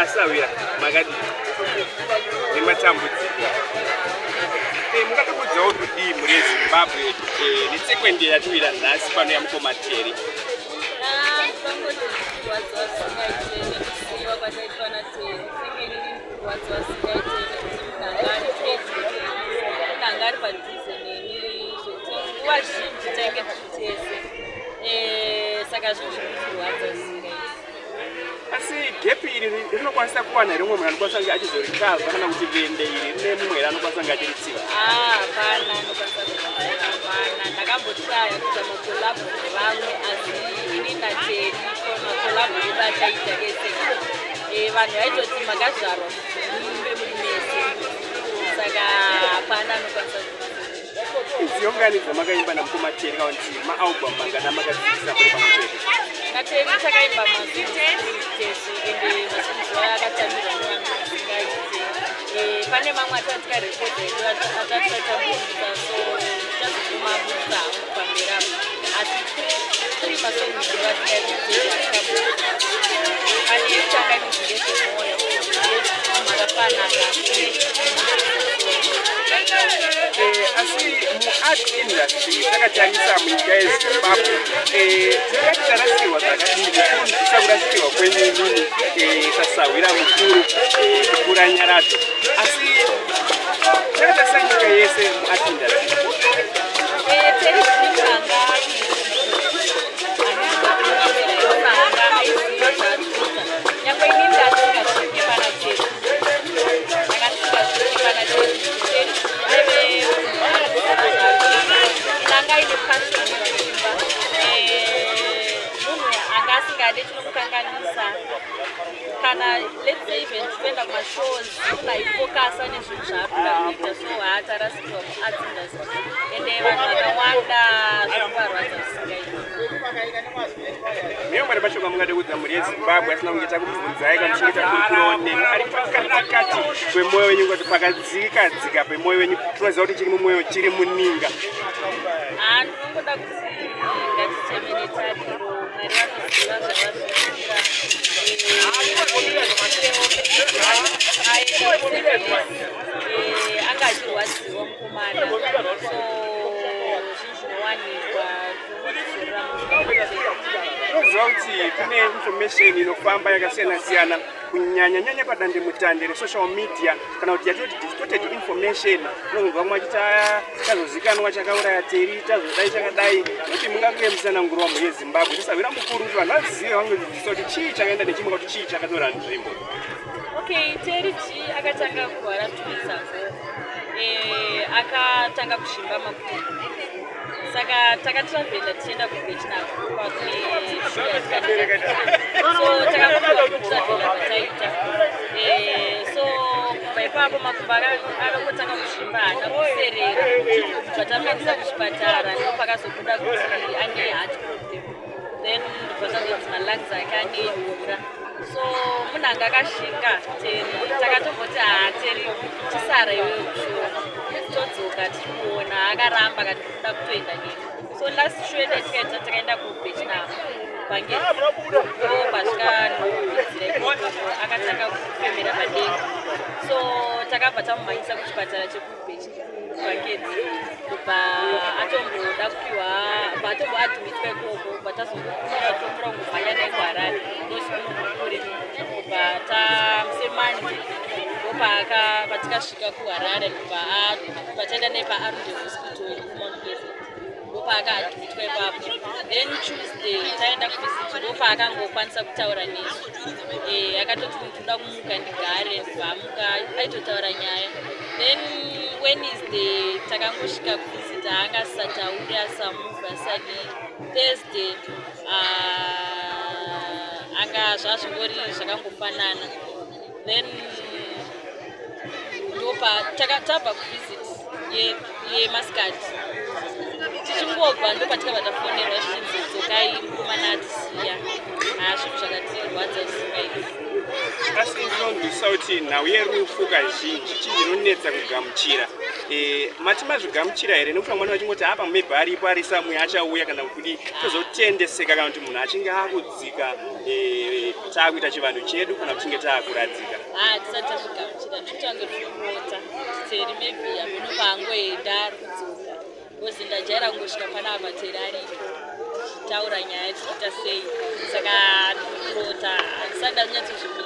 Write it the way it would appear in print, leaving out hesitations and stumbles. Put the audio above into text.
Asawira makadii nematambudziko? Mungatokudzawo kudii mhuri yeZimbabwe netsekwende yatiwira nhasi pano yamukoma Terry? Tongoti kurwadziwa zvisingaite nekusiyiwa kwataitwa naTerry. Senge inini kurwadziwa zvisingaite nekuti munhu anga ari pedyo neni, munhu anga ari padhuze neni, zvekuti nguva zhinji tainge tiri tese. Saka zvinhu zviri kutirwadza zvisingaiti. Asi gap iri rinokwanisa kuwana here mumwe munhu anokwanisa kunge achizoricover, kana kuti vende iri rine mumwe here anokwanisa kunge achiritsiva? Hapana anokwanisa kuritsiva, hapana. Ndakambotraya kuita macollabo nevamwe, asi ini naTerry macollabo edu ataita ese, vanhu vaitoti makazvarwa kuti muimbe muri mese, saka hapana anokwanisa kuritsiva. Inziyo ngani dzamakaimba namukoma Terry, kana kuti maalbum mangana makadzikisa muri pamwe chete? NaTerry takaimba masongs tese, ende masongs ayo akatambirwa nevanhu vasingaite. Pane mamwe atati tikarekodha edu atati tatambudza, so tichazongomabudisa hangu pamberi apo, asi three masongs ndo atikaimba tese atikabuda. Pane yekutanga inonzi "Ngezvemwoyo", yechitwo "Makafanana", neyechitatu. Asi muart industry, takatarisa munyika yeZimbabwe, tingati tarasikirwa zvakadini? Kunzwisa kurasikirwa kwenyu inini sasahwira mukuru kukura Nyaradzo, asi takatarisa nyika yese muart industry. Terry G anga anga aiziva zvaari kuita. Nyangwe inini ndasingasvike pana Terry, ndanga ndisingasvike pana Terry. Terry aive munhu anoziva zvaari kuita, ende anga aine passion yekuimba. Munhu anga asingade chinomukanganisa. Kana, let's say, even tikuenda kumashows, munhu aifocusa nezvinhu zvaari kuda kuita. So haatarasikirwa muarts industry, ende vanhu vakawanda zvikuvarwadza zvisingaiti. Mune mari mashoko amungade kuudza mhuri yeZimbabwe asina kunge takubvunzai kana tichinge takurukurawo nemi, ari pakatikati pemwoyo wenyu, kuti pakadzika dzika pemwoyo wenyu? Tinoziva kuti chiri mumwoyo chiri muninga. Ha, ndinongoda kuti ngaticheme netariro. Mwari vanoziva zvavazviitira. Aenda kuservice, anga achirwadziwa mukomana, so zvinhu zvinowanikwa, tinongotizorora. Tinoziva kuti kune information inofamba yakasiyana siyana, kunyanya nyanya padandemutande resocial media, kana kuti yatinoti distorted information. Unonzwa vamwe vachiti, "Ah, chazozikanwa chakauraya Terry, chazodai, chakadai." Kuti mungange musanangurwa mhuri yeZimbabwe tisahwira mukuru, kuti vanhu vazive, vangodzidzisa kuti chii chakaenda nechimwe, kuti chii chakatora nzvimbo. Okay, Terry G akatanga kurwara 2 weeks ago. Akatanga kuzvimba makumbo, saka takatravhela tichienda kuBirchenough kune show yatikatanga, so takangopiwa kutravhela kwataita. So kubva ipapo makumbo akangotanga kuzvimba, haana kuserera. Kubva tamuendesa kuchipatara, ndo pakazobuda kuti ane heart problem, then ndobva tazonzi malungs ake ane mvura. So munhu anga akashinga Terry. Takatomboti, "Haa Terry, chisara iwewe kushow, todzoka tiri kuona." Akaramba, akati kuda kutoenda neni. So last show yatikaita, takaenda kuBirchenough Bhangeri, ndo pasvikanokudzira ikoko akatanga kufemera padenga, so takabva tamumhanyisa kuchipatara chekuBanket. Kubva atomboda kupiwa, bva atomboadmitwa ikoko, bva tazongokumira tombura kungomhanya naye kuHarare, ndozvinongokure. Kubva tamusemande ndopaka patikasvika kuHarare, kubva taenda naye paArundel Hospital iri kuMount Pleasant, ndopaakaadmitwa ipapo. Then Tuesday taenda kuvisit, ndopaakangokwanisa kutaura nesu. Akatoti, "Ndinoda kumuka ndigare." Ndobva amuka, aitotaura nyaya. Then Wednesday takangosvika kuvisit, haanga asisatauri, asisamuvhi, asisadii. Thursday anga zvazvingori zvakangofanana. Then ndopa tabva kuvisit yemasikati, tichingobva ndopatikabva tafonerwa zvichinzi, "Dzokai, mukomana atisiya." Haa, zvinhu zvakatirwadza zvisingaiti. Asi ndinonzwisa kuti nhau yerufu kazhinji chii chinonetsa kugamuchira. Mati mazvigamuchira here? Nekuti vamwe vachingoti apa maybe aripo, ari samwe achauya kana kudii, tozotendeseka kana kuti munhu achinge akudzika, taakuita chivanhu chedu kana kuchinge taakuradzika? Ha, tisati tazvigamuchira. Tikutange tirikurota Teri, maybe hameno paangoenda ari kudzoka, because ndajaira kungosvika panapa Teri aripo, tichitaura nyaya, tichiita sei. Saka ndikurota, handisati ndanyatsozviona.